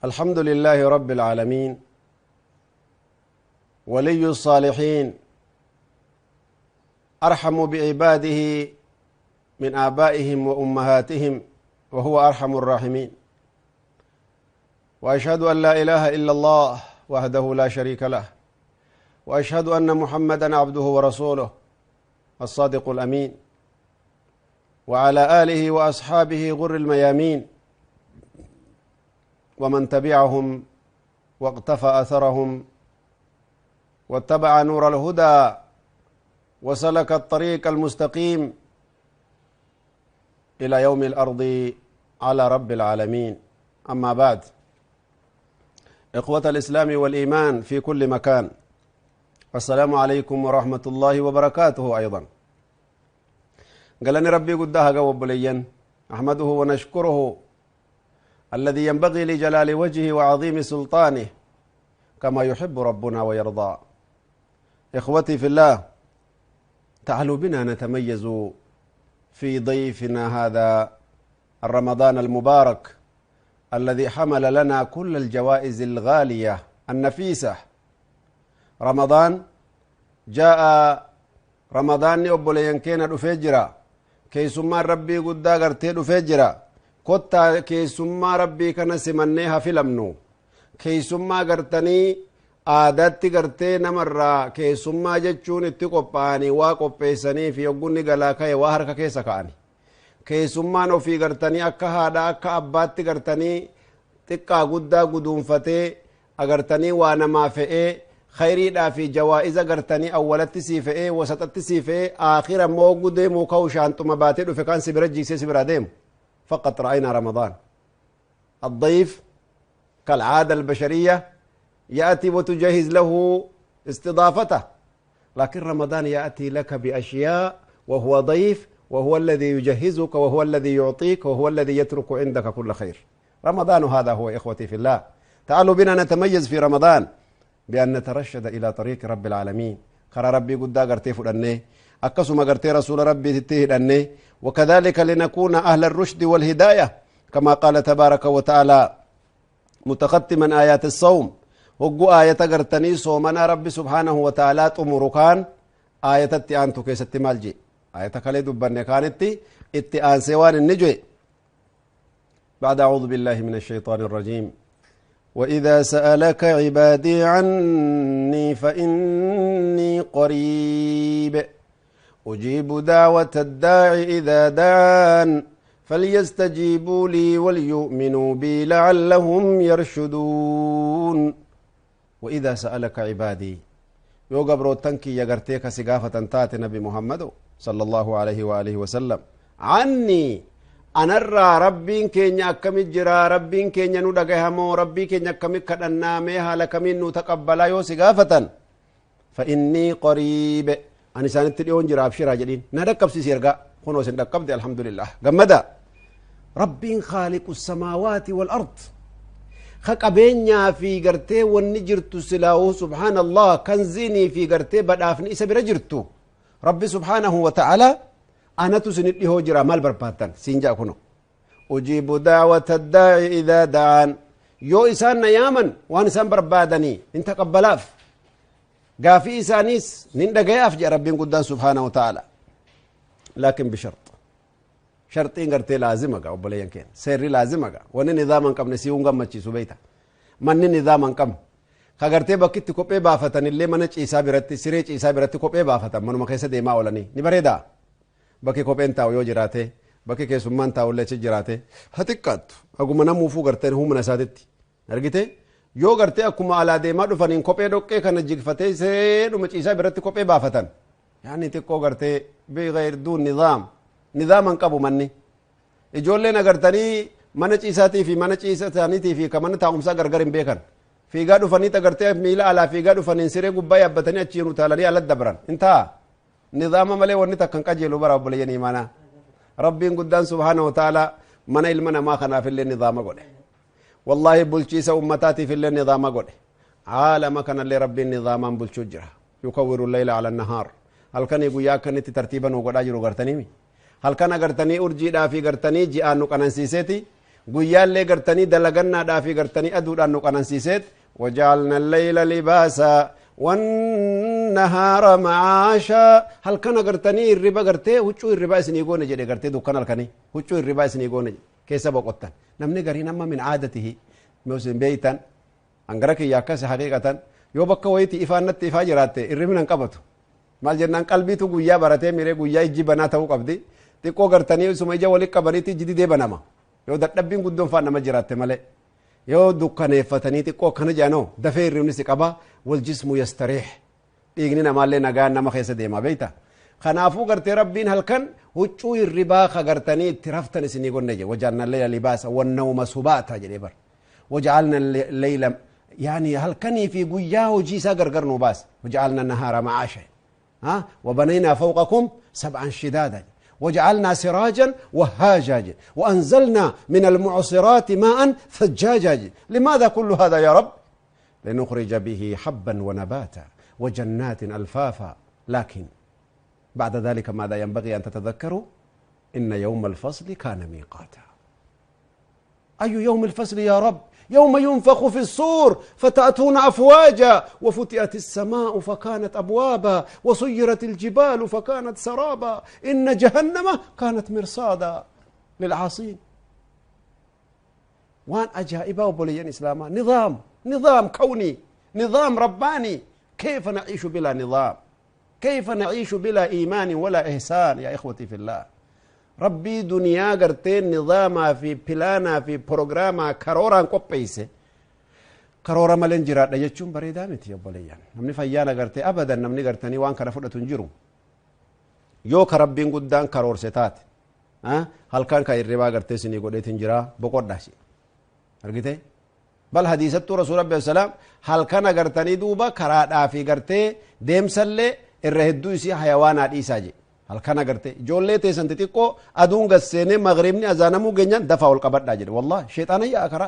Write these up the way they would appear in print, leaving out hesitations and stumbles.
الحمد لله رب العالمين، ولي الصالحين، أرحم بعباده من آبائهم وأمهاتهم، وهو أرحم الراحمين. وأشهد أن لا إله إلا الله وحده لا شريك له، وأشهد أن محمدا عبده ورسوله الصادق الأمين، وعلى آله وأصحابه غر الميامين، ومن تبعهم واقتفى أثرهم واتبع نور الهدى وسلك الطريق المستقيم إلى يوم الأرض على رب العالمين. أما بعد، إخوة الإسلام والإيمان في كل مكان، السلام عليكم ورحمة الله وبركاته. أيضا قالني ربي قدها قوب ليا، أحمده ونشكره الذي ينبغي لجلال وجهه وعظيم سلطانه كما يحب ربنا ويرضى. إخوتي في الله، تعالوا بنا نتميز في ضيفنا هذا الرمضان المبارك الذي حمل لنا كل الجوائز الغالية النفيسة. رمضان جاء، رمضان أبولين كينا دفجرا كيسما ربي قد غرتي دفجرا كتا كيسما ربي كان سمنيها في لمنو كيسما غرتني aadaatti gartee namarraa keessummaa jechuun itti qophaa'anii waa qopheessanii fi yoggunni galaa ka'e waa harka keessa ka'ani. Keessummaan ofii gartanii akka haadha akka abbaatti gartanii xiqqaa guddaa guduunfatee agartanii waa namaa fe'ee khayriidhaa fi jawaa'iza gartanii awwalatti sii fe'ee wasaxatti sii fe'ee aakhira immoo deemuu ka'u shaanxuma baatee dhufe kan si bira jigsee si bira deemu. فقد رأينا رمضان الضيف كالعادة البشرية يأتي وتجهز له استضافته، لكن رمضان يأتي لك بأشياء وهو ضيف، وهو الذي يجهزك وهو الذي يعطيك وهو الذي يترك عندك كل خير. رمضان هذا هو إخوتي في الله. تعالوا بنا نتميز في رمضان بأن نترشد إلى طريق رب العالمين. قرى ربي قد قرتي فلأني أكسم قرتي رسول ربي تتيه لأني، وكذلك لنكون أهل الرشد والهداية كما قال تبارك وتعالى متختما آيات الصوم. وقو آية قرتني صومنا ربي سبحانه وتعالى تمركان آية التئان تكيس التمالجي آية كالي دبن كانت اتئان سوان النجوي. بعد أعوذ بالله من الشيطان الرجيم. وإذا سألك عبادي عني فإني قريب أجيب دعوة الداع إذا دعان فليستجيبوا لي وليؤمنوا بي لعلهم يرشدون. وإذا سألك عبادي يو قبرو تنكي يغرتيك سقافة تات نبي محمد صلى الله عليه وآله وسلم عني أنا الرا ربين كينيا كمي جرا ربين كينيا ندقهمو ربي كينيا كمي كدناميها لكمي نتقبلا يو سقافة فإني قريب. أنا سانت اليوم جرا أبشر جدين ندقب سيرقا خنو سندقب دي الحمد لله قمدا. ربين خالق السماوات والأرض خقبينيا في قرتي ونجرت سلاو سبحان الله كنزيني في قرتي بدافني إسا برجرتو ربي سبحانه وتعالى أنا تسند له جرا مال برباتن سينجا كنو أجيب دعوة الداعي إذا دعان يو إسان نياما وان إسان بربادني انت قبلاف قافي إسانيس نندقياف جاء ربي قدان سبحانه وتعالى. لكن بشرط، شرطين قرتي لازمك أو بليان كين سيري لازمك وني نظاما كم نسيون كم مچي سبيتا من نظاما كم خغرتي بكت كوبي بافتن اللي منچ إيسا برتي سريچ إيسا برتي كوبي بافتن منو مخيسة ديما ولني نبريدا بكي كوبين تاو يو جراتي بكي كيسمان تاو اللي جراتي هتكات أقوم أنا موفو قرتين هم نساتتي أرجتي يو قرتي أقوم على ديما دفنين كوبي دوكي كان جيك سير ومچ إيسا برتي كوبي بافتن يعني تكو قرتي بغير دون نظام نظاما قبو مني ijoolleen agartanii mana ciisaatii fi mana ciisa isaaniitii fi kan mana taa'umsaa gargar hin beekan. Fiigaa dhufanii agartee miila alaa fiigaa dhufaniin siree gubbaa yaabbatanii achiin utaalanii ala dabran. Intaa nizaama malee wanni takka hin qajeelu bara obboleeyyan imaanaa. Rabbiin guddaan subhaanahu wa ta'ala mana ilma namaa kanaaf illee nizaama godhe. Wallaahi bulchiisa ummataatiif illee nizaama godhe. Caalama kanallee rabbiin nizaamaan bulchuu jira. Yukawwiru layla ala nahaar. Halkanii guyyaa akkanitti tartiiba nu godhaa jiru gartaniimi. Halkan agartanii urjiidhaa fi gartanii ji'aan nu qanansiiseeti. Guyyaallee gartanii dalagannaadhaa fi gartanii aduudhaan nu qanansiiseet wajaalna leyla libaasa wannahaara macaasha. Halkan agartanii hirriba gartee huccuu hirribaa isinii goone jedhe, gartee dukkan halkanii huccuu hirribaa isinii goone keessa boqottan. Namni gariin amma min caadatihi isin beeytan hangara kiyya akkas haqiiqatan yoo bakka wayiiti ifaan natti ifaa jiraatte hirribni hin qabatu. Maal jennaan qalbiitu guyyaa baratee miree guyyaa ijji banaa ta'uu qabdi. Xiqqoo gartanii isuma ija walitti qabaniitti ijji didee banama yoo dadhabbiin guddoon faan nama jiraatte malee. Yoo dukkaneeffatanii xiqqoo akkana jedhanoo dafee hirribni si qaba. Waljismu yastariix, dhiigni namaallee nagaan nama keessa deema beeyta. Kanaafuu gartee rabbiin halkan huccuu hirribaa ka gartanii itti raftan isinii gonne jedhe. Wajaalna leyla libaasa wannawma subaata jedhee bar. Wajaalna leyla yaani halkanii fi guyyaa hojii isaa gargar nu baase. Wajaalna nahaara macaasha وبنينا فوقكم سبعا شدادا وجعلنا سراجا وهاجا وأنزلنا من المعصرات ماء ثجاجا. لماذا كل هذا يا رب؟ لنخرج به حبا ونباتا وجنات ألفافا. لكن بعد ذلك ماذا ينبغي أن تتذكروا؟ إن يوم الفصل كان ميقاتا. أي يوم الفصل يا رب؟ يوم ينفخ في الصور فتأتون أفواجا وفتئت السماء فكانت أبوابا وسيرت الجبال فكانت سرابا إن جهنم كانت مرصادا للعاصين. وان أجائبا وبوليين إسلاما. نظام، نظام كوني، نظام رباني. كيف نعيش بلا نظام؟ كيف نعيش بلا إيمان ولا إحسان يا إخوتي في الله؟ ربي دنيا قرتين نظاما في بلانا في بروغراما كرورا قبيسه كرورا مالين جرات يجون بريدا متي يبوليان. نمني فيانا قرتي أبدا نمني قرتني وان كرفودة تنجرو يو كربين قدان كرور ستات هل كان كاي الربا قرتي سني قدي تنجرا بقود داشي أرجته. بل حديثة رسول ربي السلام هل كان قرتني دوبا كرادا في قرتي ديم سلة الرهدو يسي حيوانا ديساجي. هل كان قرتي جولة تيسن تتيكو أدون قسيني مغربني أزانمو جنيان دفعوا القبر داجر. والله شيطان يا أكرا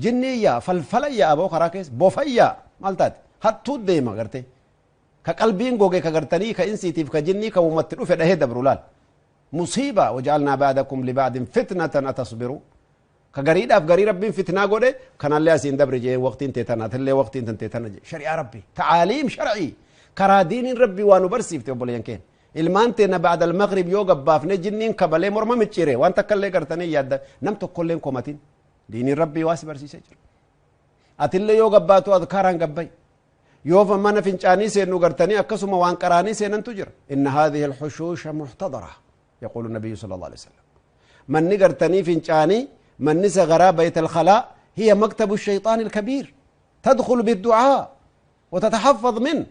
جني يا فلفل يا أبو خراكس بوفيا مالتات حتى ديما قرتي كقلبين جوجي كقرتني كإنسي تيف كجني كومتلو في ده دبرولال مصيبة. وجعلنا بعدكم لبعد فتنة أتصبروا. كغريد أفغري ربي فتنة قوله كان الله سين دبر جي وقتين تيتنا تلي وقتين تيتنا شريعة ربي تعاليم شرعي كرادين ربي وانو برسيف تقول ينكين ilmaan teena ba'da al-maghrib yoo gabbaafne jinniin kabalee morma micciire waan takka illee gartanii yaadda nam tokkollee hin komatin. Diiniin rabbii waa si barsiisee jira. Atillee yoo gabbaatu adkaaraan gabbayi. Yoo mana fincaanii seennu gartanii akkasuma waan qaraanii seenantu jira. Inna haadhihi al-hushuusha muhtadara يقول النبي صلى الله عليه وسلم. manni gartanii fincaanii manni sagaraa bayt al-khalaa هي مكتب الشيطان الكبير تدخل بالدعاء وتتحفظ منه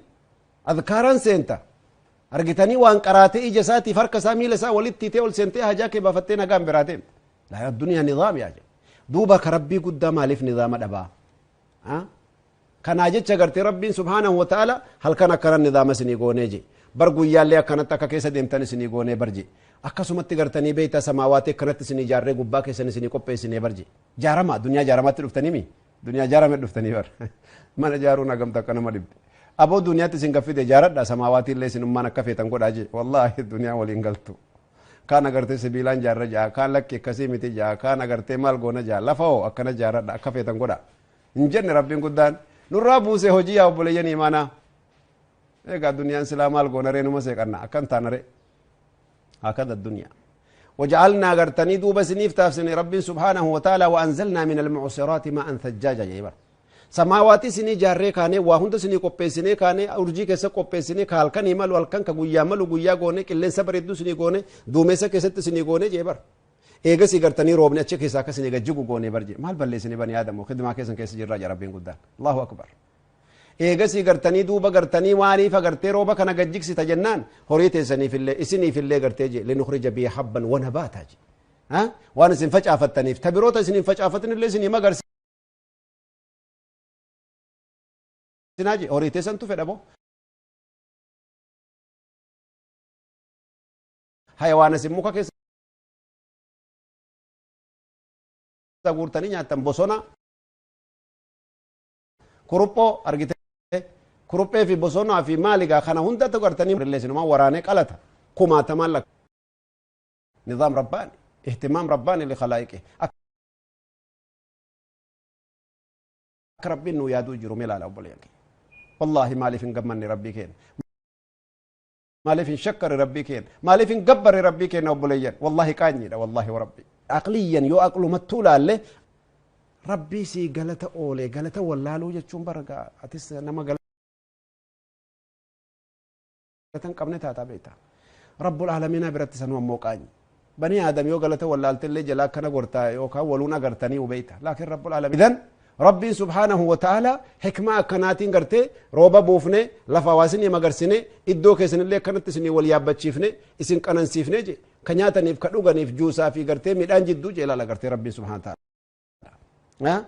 أذكارا سينتا أرجتني وان قراتي إجساتي فرق سامي لسا ولدتي تول سنتي هجاك بفتنا قام براتين. لا الدنيا نظام يا جل دوبك ربي قدام ألف نظام أبا ها كان أجد شجرتي ربي سبحانه وتعالى هل كان كرن نظام سنيقونيجي برقو يالي كانت تكاكيسة ديمتني سنيقوني برجي أكاسومت تجرتني بيت سماواتي كانت سني جارة قباك سني سني كوبي سني برجي جارما دنيا جارما تلفتني مي دنيا جارما تلفتني بر ما نجارونا قم تكنا مريب أبو دنيا تسنقفي تجارة دا سماواتي اللي سنما نكفي تنقول أجي والله الدنيا ولينقلتو كان أجرتي سبيلان جارة جا كان لك كسيمتي جا كان أجرتي مال جونا جا لفاو أكنا جارة دا كفي تنقول إنجن ربي قدان نرابو سهوجي أو بوليني مانا إيه الدنيا سلام مال جونا رينو مسك أنا أكن تانري هكذا الدنيا. وجعلنا أجرتني دوب سنيف تافسني ربي سبحانه وتعالى وأنزلنا من المعصرات ماء ثجاجا جيبر سماواتي سني جاري كاني واهند سني قبي سني كاني أرجي كيسا قبي سني كالكن يمل والكن كغويا مل وغويا غوني كلين سبريدو سني غوني دوميسا كيست سني غوني جيبر ايغا سيغرتني روبني اچ كيسا كسني گجگو غوني برجي مال بلي سني بني آدم خدمة كيسن كيس جرا ربي قدان الله أكبر. ايغا سيغرتني دوبا غرتني واني فغرتي روبا كنا گجك سي تجنان هوريتي سني في الله اسني في الله غرتي جي لنخرج به حبا ونباتا جي ها وانا سن فجأة فتني تبروتا سن فجأة فتني اللي سني ما غرس سناجي هوريتي سنتو فدبو حيوان سن موكا كيس غورتني نياتن بوسونا كروبو ارغيته كروبي في بوسونا في مالغا خنا هوندا تغرتني ريليشن ما وراني قالتا كما تمالك نظام رباني اهتمام رباني لخلائقه. Akka Rabbiin nu yaaduu jiru mee ilaala obboleeyyan keenya. Wallaahi maaliif hin gammanne Rabbii keenya? Maaliif hin shakkarre Rabbii keenya? Maaliif hin gabbarre Rabbii keenya obboleeyyan? Wallaahi qaanyiidha wallaahi wa Rabbi. Aqliyyan yoo aqlumattuu laalle Rabbii sii galata oolee galata wallaaluu jechuun bara atis nama galata hin qabne taataa beektaa. Rabbul aalamiinaa biratti sanuu ammoo qaanyi. Banii Aadam yoo galata wallaaltellee jalaa akkana gortaa yookaan waluun agartanii hubeeyta. Laakiin Rabbul aalamiin. Idan Rabbiin subhaanahu wa ta'ala hikmaa akkanaatiin gartee rooba buufne lafa hawaasinii magarsine iddoo keessanillee akkanatti isinii wal yaabbachiifne isin qanansiifne je ka nyaataniif ka dhuganiif juusaa fi gartee midhaan jidduu je ilaala gartee Rabbiin subhaanahu wa ta'ala.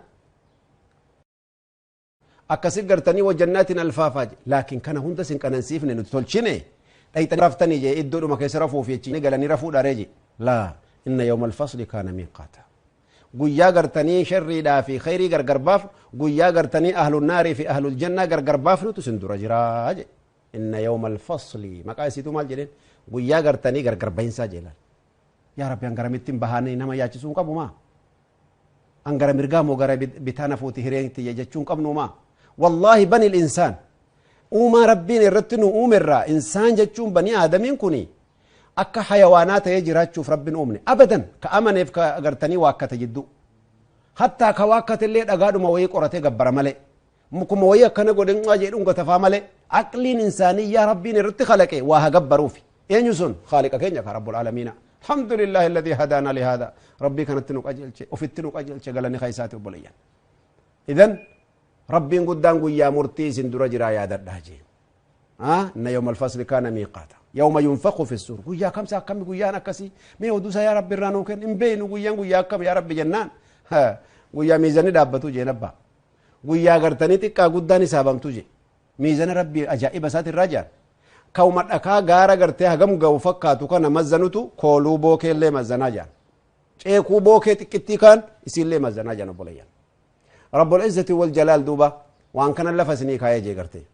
Akkasi gartanii wajannaatiin alfaafaa je laakiin kana hunda isin qanansiifne nuti tolchine dhayxanii raftanii je iddoodhuma keessa rafuuf jechi galanii rafuu dharee je laa inna yawma alfasli kaana miiqaata. Guyyaa gartanii sharriidhaa fi khayrii gargar baaf guyyaa gartanii ahlul naarii fi ahlul jannaa gargar baafnutu isin dura jiraa je inna yawma alfasli maqaa isiitu maal jedheen guyyaa gartanii gargar bahinsaa je laal yaa rabbi an garamittiin bahaanii nama yaachisuu hin qabu maa an gara mirgaa moo gara bitaa nafuuti hireen tiyya jechuu hin qabnu maa wallaahi bani insaan uumaa rabbiin irratti nu uumerraa insaan jechuun bani aadamiin kuni akka hayawaanaa ta'ee jiraachuuf rabbiin uumne abadan ka amaneef ka agartanii waakkate jidduu hattaa ka waakkate illee dhagaadhuma wayii qoratee gabbara malee mukuma wayii akkana godhe nqaa jedhu gatafaa malee aqliin insaaniyyaa rabbiin irratti kalaqe waa haa gabbaruufi eenyu sun khaaliqa keenya ka rabbul aalamiina alhamdulillahi alladhi hadaana lihaada rabbii kanatti nu qajeelche ofitti nu qajeelche galani kaysaati obboleeyyan idan rabbiin guddaan guyyaa murtii isin dura jiraa yaadadhaa jeen inna yawma alfasli kaana miiqaata yawma yunfaqu fi suur guyyaa kamsa akkami guyyaan akkasii mee oduusa yaa rabbi irraa nuu kenni hin beeynu guyyaan guyyaa akkam yaa rabbi jennaan guyyaa miizanni dhaabbatu jeen abbaa guyyaa gartanii xiqqaa guddaan hisaabamtu je miizana rabbii ajaa'iba isaati irraa jaan kawma dhakaa gaara gartee hagam ga'u fakkaatu kana mazzanutu kooluu bookeellee mazzanaa jaan ceekuu bookee xiqqittii kaan isiillee mazzanaa jaan obboleeyyan rabbul izzati wal jalaal duuba waan kana lafa isinii kaayee jee gartee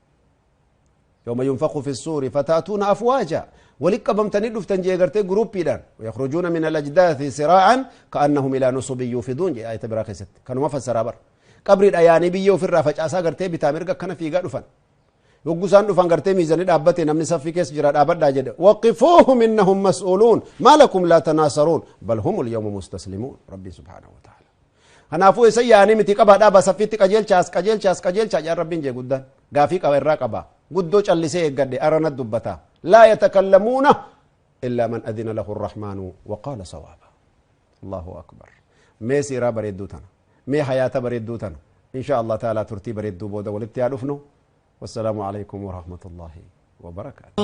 يوم ينفخ في الصور فتأتون أفواجا ولقبمتني دفتن جي غرتي جروبيدان ويخرجون من الأجداث سراعا كأنهم إلى نصب يوفدون جي آية براخي ست كانوا ما فسر بر قبر الأياني بيو في الرافج أسا غرتي بتامرغا كان في دفن يوغسان دفن غرتي ميزاني دابتي نمني صفي كيس جرا دابت داجد وقفوهم إنهم مسؤولون ما لكم لا تناصرون بل هم اليوم مستسلمون ربي سبحانه وتعالى هنافو سياني متي قبا دابا صفيتي قجيلچاس قجيلچاس قجيلچا يا ربي جي غدان غافي قبا الرا قبا guddoo callisee eeggadhe arana dubbata laa yatakallamuuna illaa man adina lahu arrahmaanu waqaala sawaaba allahu akbar mee siiraa bareedduu tana mee hayaata bareedduu tana insha allah taalaa turtii bareedduu booda walitti yaa dhufnu wassalaamu alaykum warahmatullaahi wabarakaatu.